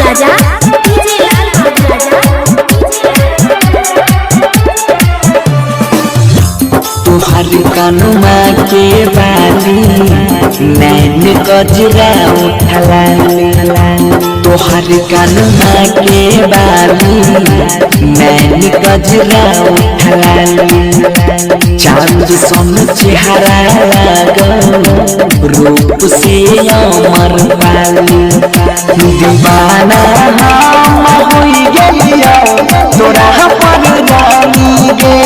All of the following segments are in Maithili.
राजा, डीजे लाल बाबू राजा। तुहर कनुआ के बाली नैन गजरा उठलाली। तोहर कनुआ के बाली नैन गजरा उठलाली। चांद सन चेहरा लागल रूप से अमर पाली। दीवाना हम होई गेलियो तोरा पर रानी गे।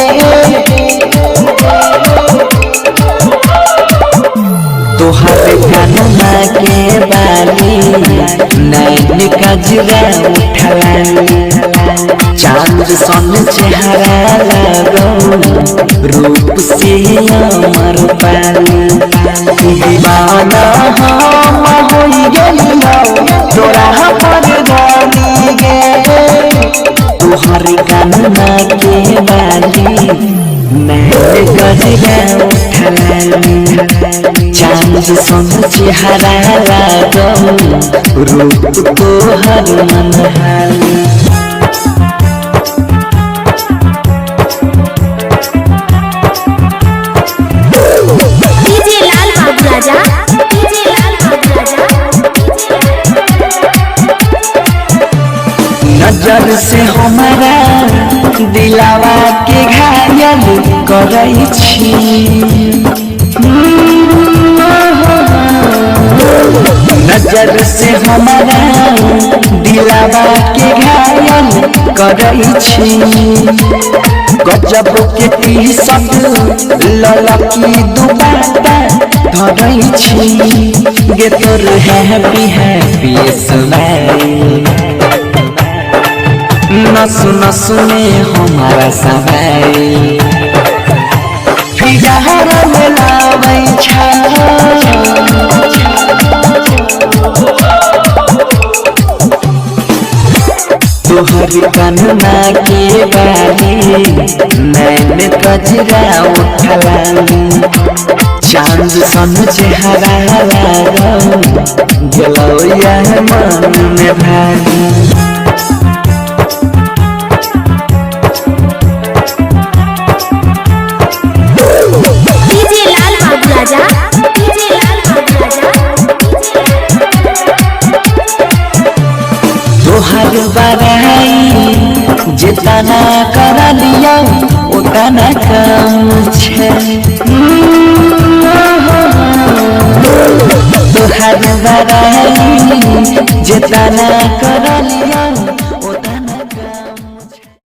तोहर कनुआ के बाली नैन गजरा उठलाली। चांद सन चेहरा लागल रूप से अमर पाली। दीवाना हम होई गेलियो तोरा पर रानी गे। तोहर कनुआ के बाली नैन गजरा उठलाली। चांद सन चेहरा लागल रूप तोहर मनहाली। डीजे लाल बाबू राजा, डीजे लाल बाबू राजा। नजर से हमारा दिलावा के घायल करै छी। नजर से हमारा दिलावा के घायल करै छी। गजब के टी-शर्ट ललकी दुपट्टा धरै छी। गे तोर हैप्पी हैप्पी स्माइल नस नस में हमारा सवाई। फिगर में लाबै छा। तोहर कनुआ के बाली नैन गजरा उठलाली। चांद सन चेहरा लागल गेलौ यह मन में भारी। डीजे लाल बाबू राजा, डीजे लाल बाबू राजा। तोहर बड़ाई जितना कर लिया उतना कम छे। तोहर बड़ाई जितना कर